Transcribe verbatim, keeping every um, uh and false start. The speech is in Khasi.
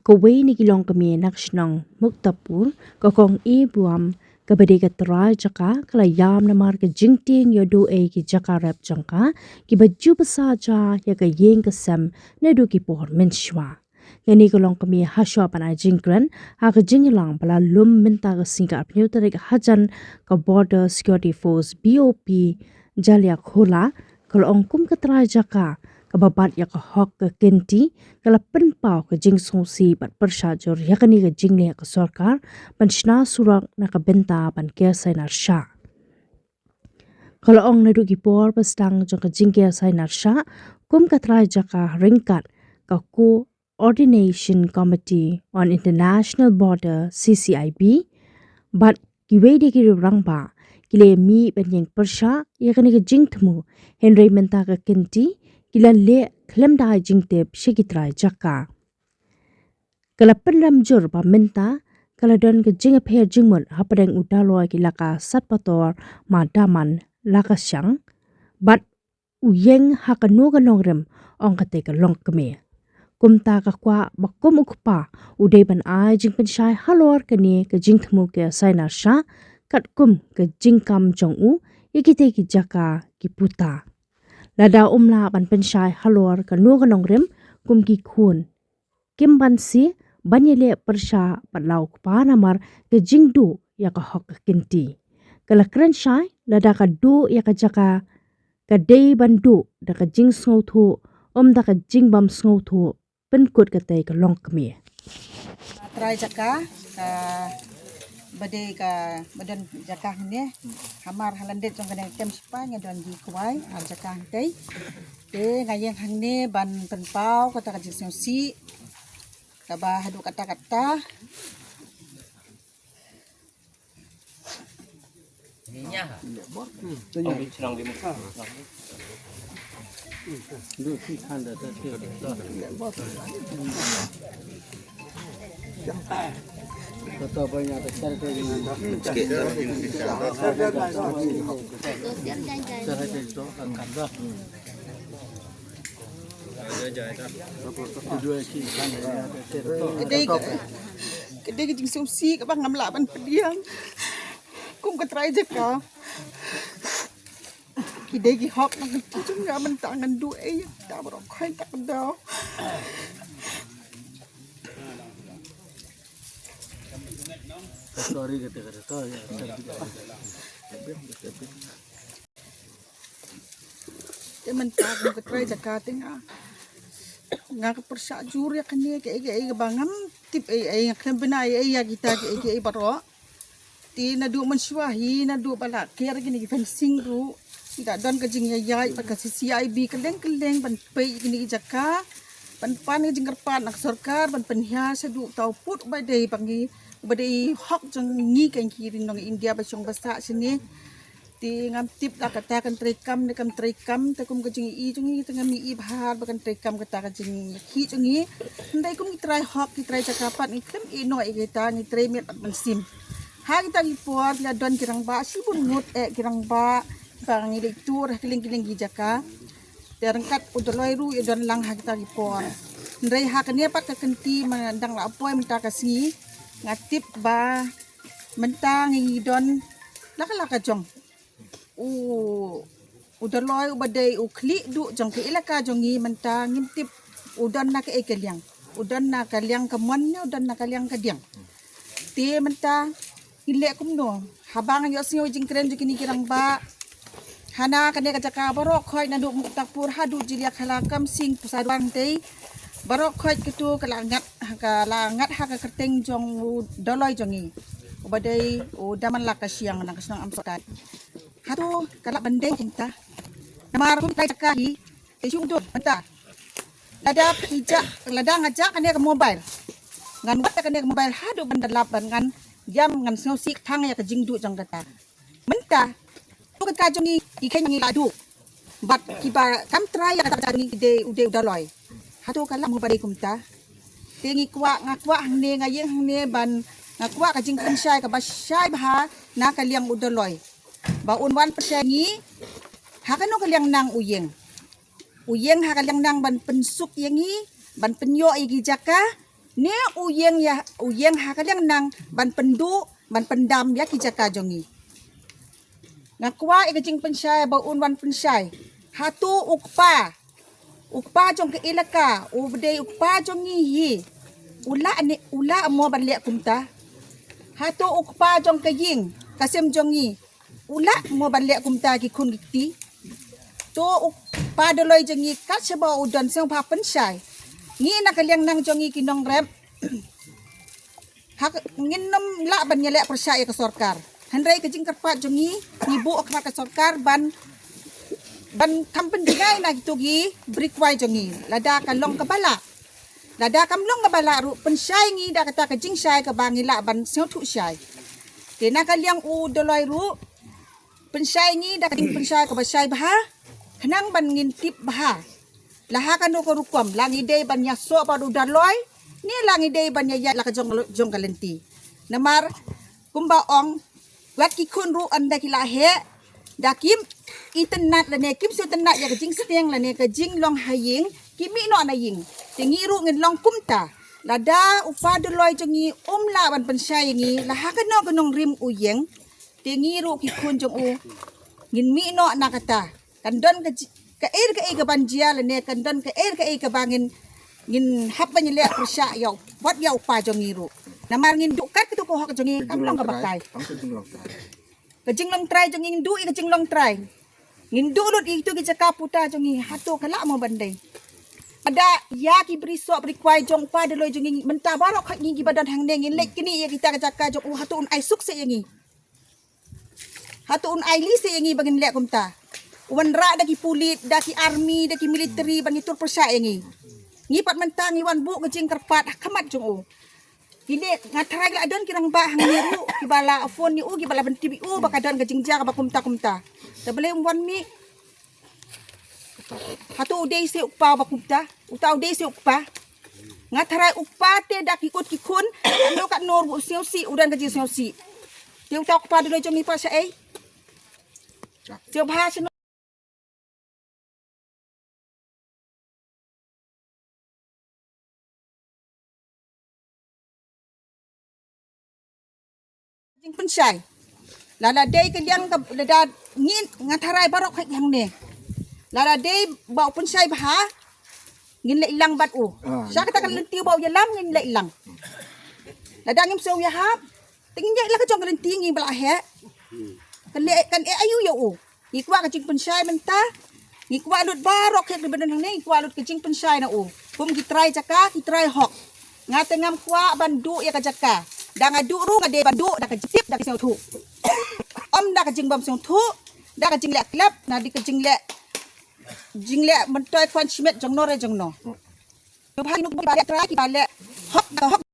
Kawei na ki longkmie na ka shnong Muktapur, ka Kong E Buam, kaba dei ka trai jaka, ka la ïam namar ka jingtieng ïa u duh ei ki jaka rep jong ka, kiba ju bsa ja ïa ka ïing ka sem naduh ki por mynshuwa. Kane ka longkmie hashwa ban ai jingkren ha ka jingïalang ba la lum mynta ka sngi ka arphew tarik hajan ka Border Security Force, B O P, Jaliakhola, ka la ong kum ka trai jaka kaba bat ïa ka hok ka kynti, ka la pynpaw ka jingsngewsih bad pyrshah jur ïa kane ka jingleh ka sorkar ban shna surok na ka bynta ban ker sainar shah. Ka la ong naduh ki por ba sdang jong ka jingker sainar shah kum ka trai jaka ryngkat ka Coordination Committee on International Border, C C I B, bad kiwei de ki rangbah ki la mih ban ïeng pyrshah ïa kane ka jingthmu, hynrei mynta ka kynti ki la leh khlem da ai jingtip sha ki trai jaka. Ka la pynrem jur ba mynta ka la don ka jingïapher jingmut hapdeng u Daloi Kilaka Satpator Madaman Lakasiang bad u ïeng ha kano ka nongrim, ong katei ka longkmie. Kumta ka kwah ba kum u kpa u dei ban ai jingpynshai halor kane ka jingthmu ker sainar shah, katkum ka jingkam jong u ïa kitei ki jaka ki puta. Lada um lah ban pynshai halor kano ka nongrim, kum ki khun kim banse ban ïaleh pyrshah bad la u kpa namar ka jingduh ïa ka hok ka kynti. Ka la kren shai, lada ka duh ïa ka jaka, ka dei ban duh da ka jingsngewthuh, ym da ka jingbym sngewthuh, pynkut katei ka longkmie. Trai jaka, ka ba dei kaba don jaka hangne, hamar ha lyndet jong kane ka kem shipai nga don ki kwai ar jaka hangtei. Te nga ïeng hangne ban pynpaw kata ka jingsngewsih kaba haduh katta katta. Ka dei ka, ka dei ka jingsngewsih kaba ngam lah ban pdiang. Kum ka trai jaka, ki dei ki hok na ka kti jong nga, mynta ngan duh ei ïa kita baroh khoit, ta ka daw. Sorry, kata, kata, sorry. Te mynta kum ka trai jaka te nga, nga ka pyrshah jur ïa kane kaei kaei kaba ngam tip ei ei, nga khlem bna ei ei ïa kita kaei kaei baroh. Te naduh mynshuwa hi, naduh ba la ker kine ki fencing ruh, ki da don ka jingïaid bad ka C C I B kylleng kylleng ban peit ïa kine ki jaka, ban pan ka jingkyrpad na ka sorkar ban pynhiar shaduh uta u pud uba dei ba ngi, uba dei hok jong ngi, ka ngi ki ri nong India ba shong ba sah shane. Te ngam tip la kata kan treikam ne kam treikam, te kum ka jingïohi jong ngi te ngam ïohi bha ba kan treikam kata ka jingïakhih jong ngi. Hynrei kum ki trai hok, ki trai jaka pat, ngi khlem ïeh noh ïa kita, ngi trei miet bad mynsiem. Ha kita ki por ki la don ki rangbah shibun ngut eh, ki rangbah ba ngi leit tur ha kylleng kylleng ki jaka. Te ryngkat u Daloi ruh ïa don lang ha kita ki por. Hynrei ha kane pat ka kynti, ma dang la poi mynta ka sngi, nga tip ba mynta ngi don la ka la ka jong u, u Daloi uba dei u khlieh duh jong ka ilaka jong ngi mynta ngim tip u don na kaei ka liang. U don na ka liang ka mon ne u don na ka liang ka diang. Te mynta ngin leh kumno? Haba ngan ïohsngew jingkren jong kine ki rangbah, hana kane ka jaka baroh khoit naduh Muktapur haduh Jiliakhala, Kamsing, Pusadwang te, baroh khoit kito ka la ngat, ka la ngat ha ka kyrteng jong u Daloi jong ngi, uba dei u Daman Lakasiang na ka shnong Amsohkai. Hato ka lah ban dei kumta? Namar kum ka jaka hi, te shu dur mynta. Lada phi jah, lada nga jah kane ka mobile, ngan wad kane ka mobile haduh ban da lap, ban ngan ïam, ngan sngewsih tang ïa ka jingduh jong kata. Mynta tu ka jong ngi, ki kheiñ ngi la duh, bad kiba kam trai ïa kata ka jong ngi ki dei u, dei u Daloi. Hato ka lah mo ba dei kumta? Te ngi kwah, nga kwah hangne, nga ïeng hangne ban, nga kwah ka jingpynshai kaba shai bha na ka liang u Daloi, ba un wan pynshai ngi ha kano ka liang nang u ïeng. U ïeng ha ka liang nang ban pynsuk ïa ngi, ban pynïoh ïa ki jaka, Ne u ïeng ïa, u ïeng ha ka liang nang ban pynduh, ban pyndam ïa ki jaka jong ngi. Nga kwah ïa ka jingpynshai ba un wan pynshai. Hato u kpa, u kpa jong ka elaka, u ba dei u kpa jong ngi hi, u lah ne, u lah mo ban leh kumta? Hato u kpa jong ka ïing ka sem jong ngi, u lah mo ban leh kumta ki khun ki kti? To u kpa Dolloi jong ngi kat shaba u don sngewbha pynshai. Ngi na ka liang nang jong ngi ki nongrep, ha ka, ngin nym lah ban ïaleh pyrshah ïa ka sorkar. Hynrei ka jingkyrpad jong ngi, ngi buh khmat ka sorkar ban, ban kham pynjngai na kito ki bri kwai jong ngi. Lada ka long kaba lah, lada kam long kaba lah ruh, pynshai ngi da kata ka jingshai kaba ngi lah ban sngewthuh shai. Te na ka liang u Dolloi ruh, pynshai ngi da ka jingpynshai kaba shai bha, khnang ban ngin tip bha la ha kano ka rukom, la ngi dei ban ïasoh bad u Dolloi, ne la ngi dei ban ïaid la ka jong, jong ka lynti. Namar kumba ong, wat ki khun ruh ynda ki la heh, da kim itynnad lane kim sngewtynnad ïa ka jingstiang lane ka jinglong ha ïing, ki mih noh na ïing. Te ngi ruh ngin long kumta. Lada u kpa Dolloi jong ngi um lah ban pynshai ïa ngi la ha kano ka nongrim u ïeng, te ngi ruh ki khun jong u ngin mih noh na kata. Kan don ka ji-, kaei kaei kaban jia lane kan don kaei kaei kaba ngin, ngin hap ban ïaleh pyrshah ïa u, wat ïa u kpa jong ngi ruh. Namar ngin duh kat kito ka hok jong ngi, kam long kaba kai. Ka jinglong trai jong ngi, ngin duh ïa ka jinglong trai. Ngin duh lut ïa kito ki jaka puta jong ngi, hato ka lah mo ban dei? Lada ïa ki bri soh bri kwai jong u kpa Dolloi jong ngi mynta baroh khoit ngi kiba don hangne ngin leit knieh ïa kita ki jaka jong u, hato un ai suk seh ïa ngi? Hato un ai lei seh ïa ngi ba ngin leh kumta? U wanrah da ki pulit, da ki army, da ki military ban ïatur pyrshah ïa ngi. Ngi pat mynta ngi wan buh ka jingkyrpad ha khmat jong u. Kine nga tharai la don ki rangbah hangne ruh kiba la phone ïa u, kiba la pyntip ïa u ba ka don ka jingjia kaba kumta kumta. Te balei um wan mih? Hato u dei seh u kpa ba kumta? Uta u dei seh u kpa? Nga tharai u kpa te da ki kut ki khun, katno katno ruh u sngewsih, u don ka jingsngewsih. Te uta u kpa Dolloi jong ngi pat shaei? Sngewbha shano? Jingpynshai. Lada dei ka liang ka, lada ngi, nga tharai baroh khoit hangne. Lada dei ba u pynshai bha, ngin leit lang bad u. Ah, sha kata ka lynti ba u ïalam ngin leit lang. Lada ngim sngew ïahap, te ngin ïaid la ka jong ka lynti ngi ba la heh. Kan leh, kan eh aïu ïa u? Ngi kwah ka jingpynshai mynta. Ngi kwah lut baroh khet riba don hangne, ngi kwah lut ka jingpynshai na u. Kum ki trai jaka, ki trai hok. Nga te ngam kwah ban duh ïa ka jaka. Da nga duh ruh nga dei ban duh da ka jingtip, da ka jingsngewthuh. Ym da ka jingbym sngewthuh, da ka jingleh klep, na di ka jingleh, jingleh myntoi khwan shimet jongno re jongno. Ïa ba ha kino kiba leh trai, kiba leh hok, da ka hok